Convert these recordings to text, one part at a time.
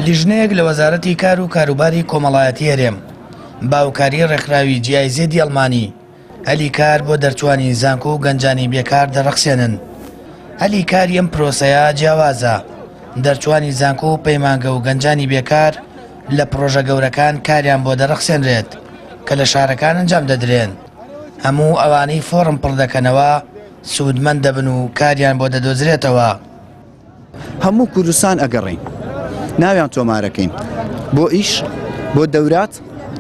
لیژنەیەک لە وەزارەتی کار و کاروباری کۆمەڵایەتی هەرێم بە هاوکاری ڕێکخراوی GIZ ی ئەڵمانی هەلی کار بۆ دەرچووانی زانکۆ و گەنجانی بێکار دەڕەخسێنن. هەلی کاری ئەم پرۆسەیە جیاوازە، دەرچووانی زانکۆ و پەیمانگە و گەنجانی بێکار لە پڕۆژە گەورەکان کاریان بۆ دەڕەخسێنرێت کە لە شارەکان ئەنجام دەدرێن. هەموو ئەوانەی فۆڕم پڕدەکەنەوە سوودمەند دەبن و کاریان بۆ دەدۆزرێتەوە. هەموو کوردستان ئەگەڕێین ناویان تۆمارەکەین بۆ ئیش بۆ دەورات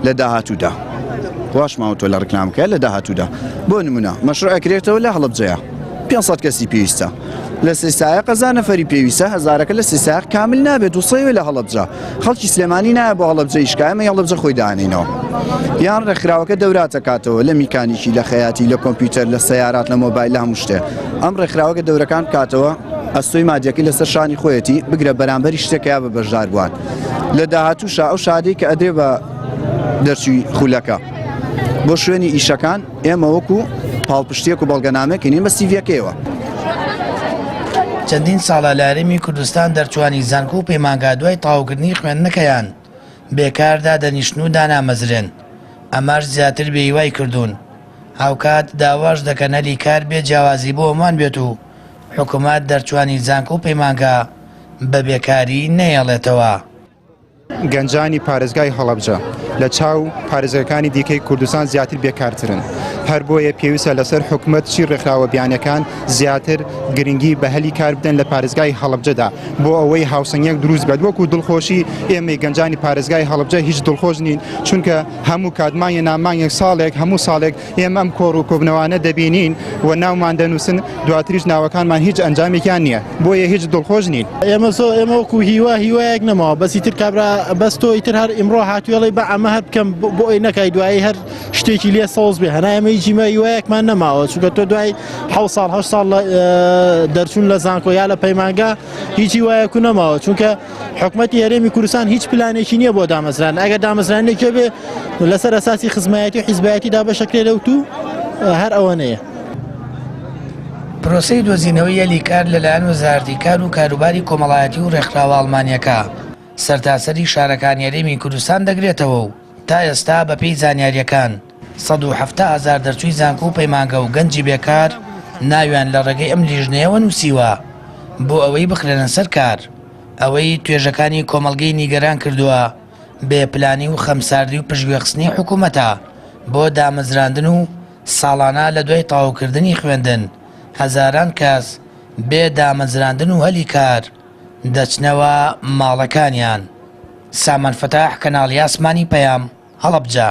لە داهاتوودا واشمان وتوە لە ڕیکلامەکە لە داهاتوودا بۆ نمونە مەشروع ئەکرێتەوە لە هەڵەبجەیە 500 کەسی پێویستە لە سێسایە قەزا نەفەری پێویستە هەزارەکە لە سێسایق کامل نابێت و سەوێ لە هەڵەبجە خەڵکی سلێمانی نایە بۆ هەڵەبجە ئیشکا ئێمە هەڵەبجە خۆی دانینەوە یان ڕێکخراوەکە دەوراتەکاتەوە لە میکانیکی لە خەیاتی لە کۆمپیوتەر لە سەیارات لە مۆبایل لە هەموو شتێ ئەم ڕێکخراوەکە دەورەکان بکاتەوە ئەستۆی مادیەکەی لەسەر شانی خۆیەتی بگرە بەرامبەری شتێکە یا بە بەشداربووان لە داهاتووشا ئەو شادەی کە ئەدرێ بە دەرچووی خولەکە بۆ شوێنی ئیشەکان ئێمە وەکو پاڵپشتیەک و بەڵگەنامەیەک نین بە سیڤیەکەیەوە. چەندین ساڵە لە هەرێمی کوردستان دەرچووانی زانکۆ و پەیمانگا دوای تەواوکردنی خوێندنەکەیان بێکار دادەنیشن و دانامەزرێن، ئەمەش زیاتر بێهیوای کردوون، هاوکات داواش دەکەن هەلی کار بێ جیاوازی بۆ هەمووان بێت و حکومەت دەرچووانی زانکۆ و پەیمانگا بە بێکاری نەهێڵێتەوە. گەنجانی پارێزگای هەڵەبجە لە چاو پارێزگاکانی دیکەی کوردستان زیاتر بێکارترن، هەر بۆیە پێویستە لەسەر حکومەت چی ڕێکخراوە بیانیەکان زیاتر گرنگی بە هەلی کار بدەن لە پارێزگای هەڵەبجەدا بۆ ئەوەی هاوسەنگیەک دروست بێت وەکو دڵخۆشی ئێمەی گەنجانی پارێزگای هەڵەبجە هیچ دڵخۆش نین چونکە هەموو کات مانگێ نا مانگێک ساڵێک هەموو ساڵێک ئێمە ئەم کۆڕ و کۆبنەوانە دەبینین و ناومان دەنووسن دواتریش ناوەکانمان هیچ ئەنجامێکیان نییە بۆیە هیچ دڵخۆش نین. ئێمە زۆر ئێمە وەکو هیوا هیوایەک نەماوە بەس ئیتر کابرا بەس تۆ ئیتر هەر ئیمڕۆ هاتوێڵی بە ئەمە هەر بکەم بۆ ئەی نەکای دوایی هەر شتێکی لێ سەوز بێ هەنا ئێمە هیچ هیوایەکمان نەماوە چونکە تۆ دوای حەو ساڵ هەشت ساڵ دەرچوون لە زانکۆ یا لە پەیمانگا هیچ هیوایەک نەماوە چونکە حکومەتی هەرێمی کوردستان هیچ پلانێکی نییە بۆ دامەزران ئەگەر دامەزرانێکی بێ لەسەر ئەساسی خزمایەتی و حیزبایەتی دابەشەکرێ لەوت و هەر ئەوەنەیە. پرۆسەی دۆزینەوەی هەلی کار لەلایەن وەزارەتی کار و کاروباری کۆمەڵایەتی و ڕێکخراوە ئەڵمانییەکە سەرتاسەری شارەکانی هەرێمی کوردستان دەگرێتەوە و تا ئێستا بەپێی زانیارییەکان 170,000 دەرچووی زانکۆ و پەیمانگە و گەنجی بێکار ناویان لە ڕێگەی ئەم لیژنەیەوە نووسیوە بۆ ئەوەی بخرێنە سەر کار. ئەوەی توێژەکانی کۆمەڵگەی نیگەران کردووە بێ پلانی و خەمساردی و پشتگوێخستنی حکوومەتە بۆ دامەزراندن و ساڵانە لە دوای تەواوکردنی خوێندن هەزاران کەس بێ دامەزراندن و هەلی کار دەچنەوە ماڵەکانیان. سامان فەتاح، کەناڵی ئاسمانی پەیام، هەڵەبجە.